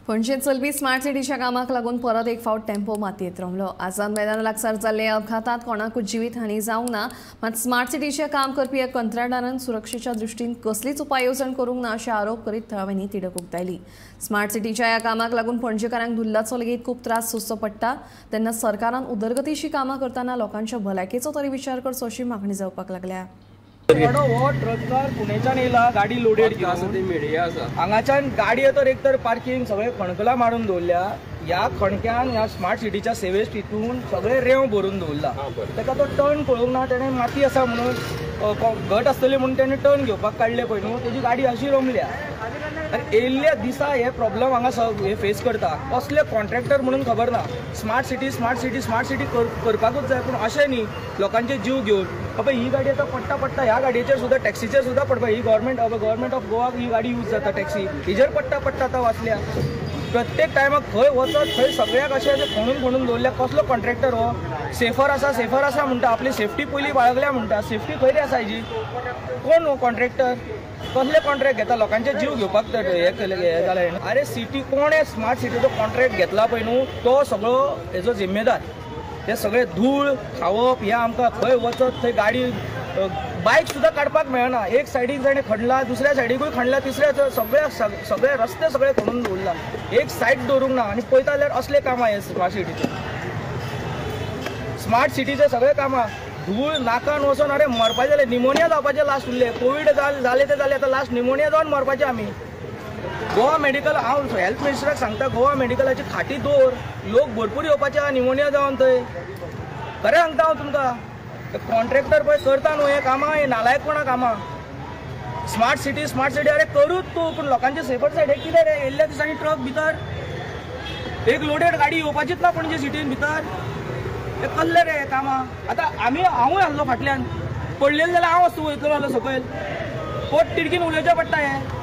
पणजेंत चलपी स्मार्ट सिटीच्या कामाक लागून परत एक फावट टेम्पो मातयेंत रोमलो. आझाद मैदाना लागसार जाल्ले अपघातांत कोणाकूच जिवीत हानी जावंक ना, मात स्मार्ट सिटीचें काम करपी एका कंत्राटदारान सुरक्षेच्या दृश्टीन कसलीच उपाय येवजण करूंक ना अशे आरोप करीत थळाव्यांनी तिडक उक्तायली. स्मार्ट सिटीच्या ह्या कामाक लागून पणजेकारांक धुल्लाचो लेगीत खूब त्रास सोंसचो पडटा, तेन्ना सरकारान उदरगतीची कामां करतना लोकांच्या भलायकेचो तरी विचार करचो अशी मागणी जावपाक लागल्या. हो ट्रकार पुणेच्यान येयला, गाडी लोडेड घेवन हांगाच्यान गाडी तर एक तर पार्किंग सगळे खणकला मारून दवरल्या. ह्या खणक्यान ह्या स्मार्ट सिटीच्या सेवेज तितून सगळे रेंव भरून दवरला. ताका तो टर्न पळोवंक ना, तेणें माती आसा म्हणून घट आसतली म्हणून तेणें टर्न घेवपाक काडले पळय न्हू, तेजी गाडी अशी रोमल्या. आनी येयल्ल्या दिसा हे प्रॉब्लम हांगा हे फेस करता. कसले कॉन्ट्रॅक्टर म्हणून खबर ना. Smart city smart city smart city करपाकूच जाय, पूण अशें न्ही लोकांचे जीव घेवन. बाबा ही गाडी आतां पडटा पडटा ह्या गाडयेचेर सुद्दां, टॅक्सीचेर सुद्दां पडपा. ही गव्हर्मेंट ऑफ गोवाक ही गाडी यूज जाता टॅक्सी, हिजेर पडटा पडटा आतां वाचल्या. प्रत्येक टायमाक खंय वचत थंय सगळ्याक अशें अशें खणून खणून दवरल्या. कसलो कॉन्ट्रॅक्टर हो? सेफर आसा सेफर आसा म्हणटा, आपली सेफ्टी पयलीं बाळगल्या म्हणटा. सेफ्टी खंय रे आसा हेजी? कोण हो कॉन्ट्रॅक्टर? कसले कॉन्ट्रॅक्ट घेता लोकांचे जीव घेवपाक हे केलें जालें. अरे सिटी कोण स्मार्ट सिटीचो कॉन्ट्रॅक्ट घेतला पळय न्हू तो सगळो हेजो जिम्मेदार. ते सगळे धूळ खावप हे आमकां खंय वचत थंय गाडी बायक सुद्दां काडपाक मेळना. एक सायडीक जाणें खणला, दुसऱ्या सायडीकूय खणला, तिसऱ्या सगळे सगळे रस्ते सगळे खणून दवरला, एक सायड दवरूंक ना. आनी पळयता जाल्यार असले कामां हे स्मार्ट सिटीचे. स्मार्ट सिटीचे सगळे कामां धूळ नाकान वचोन अरे मरपाचें जालें, निमोनिया जावपाचें लास्ट उरलें. कोवीड जालें तें जालें, आतां लास्ट निमोनिया जावन मरपाचें आमी. गोवा मेडिकल, हांव हेल्थ मिनिस्टराक सांगता, गोवा मेडिकलाची खाटी दवर, लोक भरपूर येवपाचे आहा निमोनिया जावन थंय. खरें सांगता हांव तुमकां, कॉन्ट्रॅक्टर पळय करता न्हू हें कामां, हें नालायकपणा कामां. स्मार्ट सिटी स्मार्ट सिटी अरे करूच तूं, पूण लोकांचे सेफर सायड हें कितें रे? येयल्ल्या दिसांनी ट्रक भितर एक लोडेड गाडी येवपाचीच ना पणजे सिटीन भितर. हे कसले रे कामां? आतां आमी हांवूय आसलो फाटल्यान, पडलेलें जाल्यार हांव वस्तू वयतलो जाल्यार सकयल पोट तिडकीन उलोवचें पडटा हें.